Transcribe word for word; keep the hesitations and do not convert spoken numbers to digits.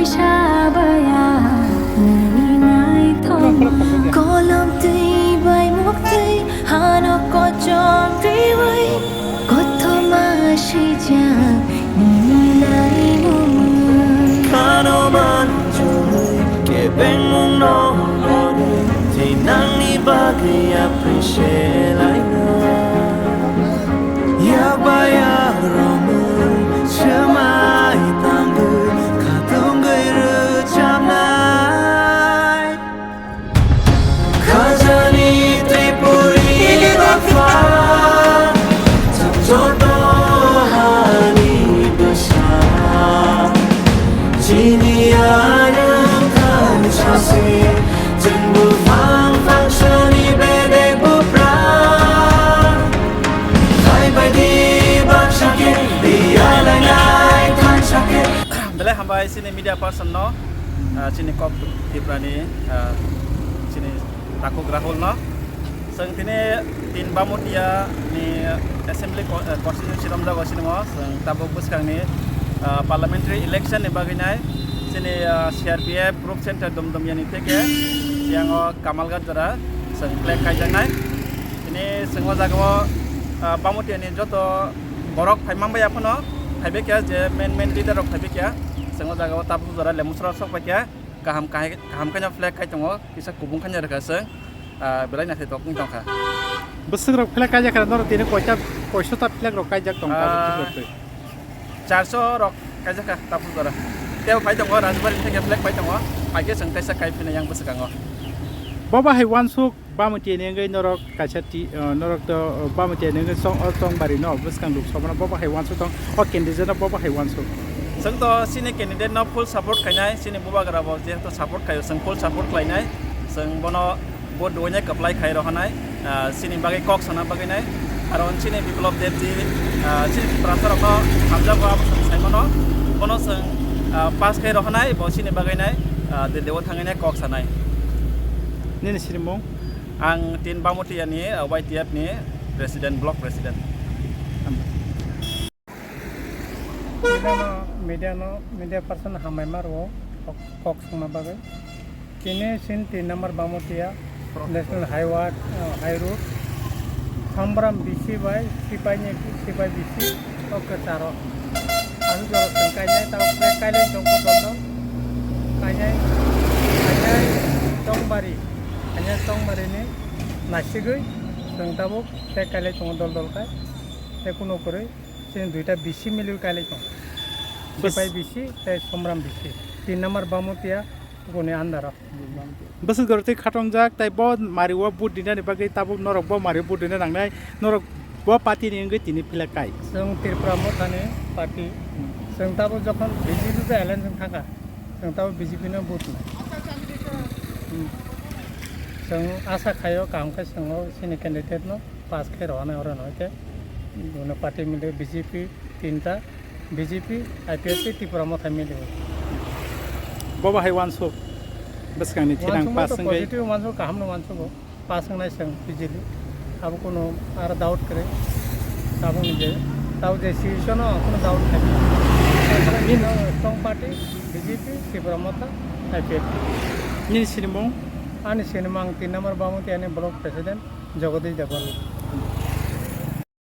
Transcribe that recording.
Sabaya nini naithok kolom twi bai muktwi hano kochom twiwi kothoma sijak nini laimung. Khano manjui kebengmung no horo tei nangni bagwi appreciate laina. Yakba yakromwi swmai tangwi khatungwi rwchapnai. Khajani Tripuri Bapha, joto hani bwsa. Chini ayang thansa se, chwng buphang phangsani bedek buphang. Hai bai di baksa khe, di alainai thansa khe. Belai hambai chini media person no, ah, chini kok Tripura ni, ah, chini takhuk Rahul no. Chwng tini tin Bamutia ni assembly co-, eh, constituency romjago chini mo. Chwng tabuk bwskang ni, ah, parliamentary election ni bagwi nai chini, ah, C R P F group center Dumdumya ni theke yango Kamalghat jora chwng flag kaijaknai. Tini chwng o jaga o, ah, Bamutia ni joto borok phai manbai aphano phaibai kha je main main leader rok phaibai kha. Chwng o jaga o tabuk jora Lemusra sok pai kha. Kaham kahai, kaham khaino flag khai tongo, kisa kubung khaino rwkha chwng, ah, belai naithotok wng tongkha. Bwswk rok flag kaijak kha norok tini koita, koisota flag rok kaijak tongkha. Ah, charso rok kaijak kha tabuk jora. Tei phai tongo Rajbari theke flag phai tongo, phai khe chwng kaisa kai phina yang bwswkango. Bo bahai wansuk Bamutia ni wngwi norok kaisa ti, ah, norok to, ah, Bamutia ni wngwi chong, o Chongbari no bwskang Lok Sabha no bo bahai wansuk tong, o candidate no bo bahai wansuk. Chwng to chini candidate no full support khainai, chini bubagra bo jehetu support khaio, chwng full support khlainai, chwng bono vote duinai kwplai khai rohornai, ah, chini bagwi kok sana bagwi nai, aro chini Biplab Debji, ah, chini Tiprasa rokno hamjakgo abo chwng sai mano, bono chwng, ah, pass khai rohornai, bo chini bagwi nai, ah, Delhi o thangwi nai kok sanai. Nini sinimung? Ang tin Bamutia ni, uh, Y T F ni president, block president. Media no, media no, media person hambai ma rwo, kok, kok swngna bagwi. Tini sin tin number Bamutia, National Highway, uh, High Road. Sombram B C bai, Sipai ni, Sipai B C. O kwcharo. Ang jora chwng kainai, tamo flag kailai tongkha bondo. Kainai, kainai Chongbari. Kainai Chongbarini naisigwi chwng tabuk flag kailai tongo dol dol khai. Tei kuno kwrwi chini duita B C milwi kailai tongo. Bas- Sipai B C tei Somram B C. Tin number Bamutia boni andaro. Bwswk jora twi khatongjak, tei bo mario vote rinani bagwi tabuk norok bo mario vote rina nangnai, norok bo party ni wngwi tini flag kai. Chwng Tripura Motha ni party, chwng tabuk jokhon B J P bai alliance wng thangkha, chwng tabuk B J P no vote nai. Hmm. Chwng asa khaio kaham khe chwng o chini candidate no pass khe rohornai oro no hwnkhe, buino party mili B J P tinta, B J P, I P F T, Tipra Motha mili. Bo bahai wansuk bwskangni thinang. Wansukma pass to wngwi. Positive wansuk, kaham no wansuk o. Pass wngnai chwng easily. Abo kuno aro doubt kwrwi. Tabuk ni je, tabuk je situation o kuno doubt kwrwi. Nini strong party, B J P, Tipra Motha, I P F T. Nini sinimung? Ani sinimung ang tin number Bamutia ni block president, Jagadish Debbarma.